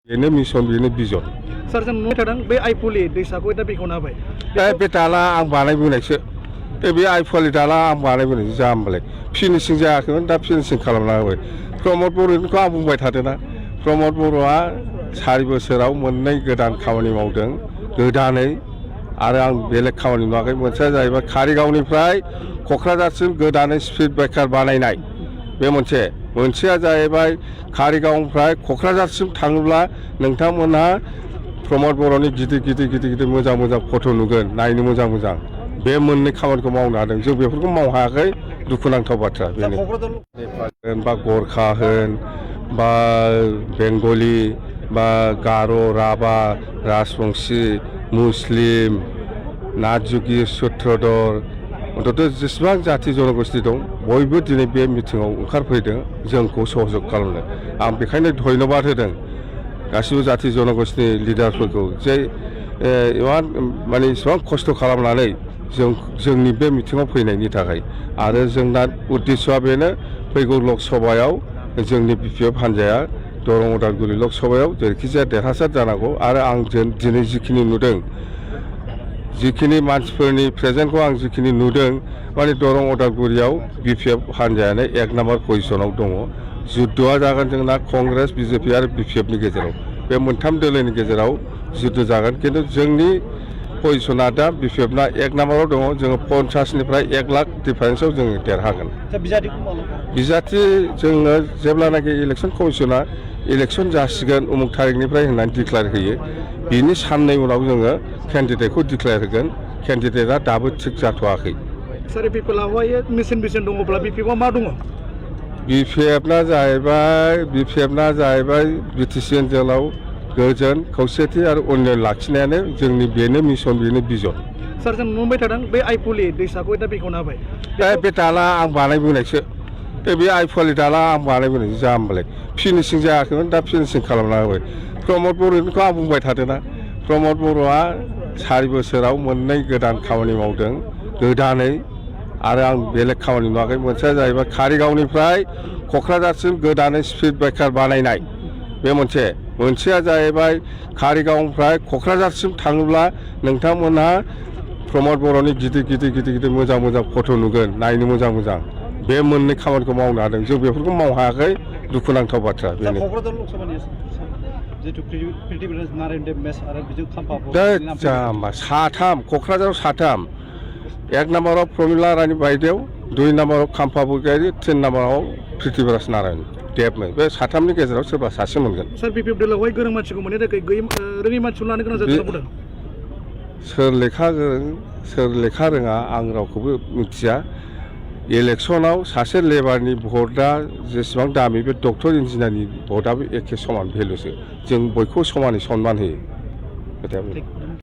बेनो मिशन बेनो बिजन सार जों नुबाय थादों बे आइफुलि दैसाखौ दा बेखेवना होबाय बे दाला आं बानायबोनायसो बे आइफुलि दाला आं बानायबोनायसो जाम्बालाय फिनिशिं जायाखैमोन दा फिनिशिं खालामना होबाय प्रमद बर'निखौ आं बुंबाय थादोंना प्रमद बर'आ 4 बोसोराव मोननै गोदान खामानि मावदों गोदानै आरो आं बेलेग खामानि नुवाखै मोनसेया जाहैबाय कारिगावनिफ्राय क'क्राझारसिम गोदानै स्पिड ब्रेकार बानायनाय बे मोनसेया जाहैबाय कारिगावनिफ्राय क'क्राझारसिम थाङोब्ला नोंथांमोनहा प्रमद बर'नि गिदिर मोजां फट' नुगोन नायनो मोजां बे मोननै खामानिखौ मावनो हादों जों बेफोरखौ मावनो हायाखै दुखुनांथाव बाथ्रा बेनो बा गरखा होन बा बेंगलि बा गार' राभा राजबंशी मुस्लिम नाथजुगि सुत्रधर अन्तत' जेसेबां जाथि जनगोष्ठी दं बयबो दिनै बे मिटिङाव ओंखारफैदों जोंखौ सहयोग खालामनो आं बेखायनो धन्यबाद होदों गासिबो जाथि जनगोष्ठीनि लिडारफोरखौ जे माने इसेबां खस्थ' खालामनानै जोंनि बे मिटिङाव फैनायनि थाखाय आरो जोंना उद्देश्यआ बेनो फैगौ लकसभायाव जोंनि बिपिएफ हान्जाया दरं उदालगुरि लकसभायाव जेरैखिजाया देरहासार जानांगौ आरो आं दिनै जिखिनि नुदों जिखिनि मानसिफोरनि प्रेजेन्टखौ आं जिखिनि नुदों माने दरं उदालगुरियाव बिपिएफ हान्जायानो 1 नाम्बार पजिशनाव दङ जुद्धआ जागोन जोंना कंग्रेस बिजेपि आरो बिपिएफनि गेजेराव बे मोनथाम दोलोनि गेजेराव जुद्ध जागोन खिन्थु जोंनि पजिशना दा बिपिएफना 1 नाम्बाराव दङ जोङो 50निफ्राय 1 लाख डिफारेन्सआव जोङो देरहागोन बिजाथि जोङो जेब्लानाखि इलेक्सन कमिसना इलेक्सन जासिगोन उमुक थारिखनिफ्राय होननानै डिक्लेयार होयो बिनि साननै उनाव जोङो केन्डिडेटखौ डिक्लेयार होगोन केन्डिडेटआ दाबो थिग जाथ'वाखै सार बिपिएफआवहाय मिशन दङब्ला बिपिएफआव मा दङ बिपिएफना जाहैबाय बिटिसि ओनसोलाव गोजोन खौसेथि आरो उन्नयन लाखिनायानो जोंनि बेनो मिशन बेनो बिजन सार जों नुबाय थादों बे आइफुलि दैसाखौ दा बेखेवना होबाय बे दाला आं बानायबोनायसो बे आइफुलि दाला आं बानायबोनायसो जाम्बालाय फिनिशिं जायाखैमोन दा फिनिशिं खालामना होबाय प्रमद बर'निखौ आं बुंबाय थादोंना प्रमद बर'आ 4 बोसोराव मोननै गोदान खामानि मावदों गोदानै आरो आं बेलेग खामानि नुवाखै मोनसेया जाहैबाय कारिगावनिफ्राय क'क्राझारसिम गोदानै स्पिड ब्रेकार बानायनाय बे मोनसेया जाहैबाय कारिगावनिफ्राय क'क्राझारसिम थाङोब्ला नोंथांमोनहा प्रमद बर'नि गिदिर मोजां फट' नुगोन नायनो मोजां बे मोननै खामानिखौ मावनो हादों जों बेफोरखौ मावनो हायाखै दुखुनांथाव बाथ्रा बेनो साथाम क'क्राझाराव 1 नाम्बाराव प्रमिला रानी बायदेव 2 नाम्बाराव खाम्फा बरगयारी 3 नाम्बाराव प्रिथिबिराज नारायण देबनो बे साथामनि गेजेराव सोरबा सासे मोनगोन सार बिपिएफ दोलोआवहाय गोरों मानसिखौ मोननो थाखाय रोङि मानसिखौ लानो गोनां जादों सोर लेखा गोरों सोर लेखा रोङा आं रावखौबो मिथिया इलेक्सनाव सासे लेबारनि भटआ जेसेबां दामि बे डक्टर इन्जिनियारनि भटआबो एखे समान भेलुसो जों बयखौबो समानै सनमान होयो खोथाया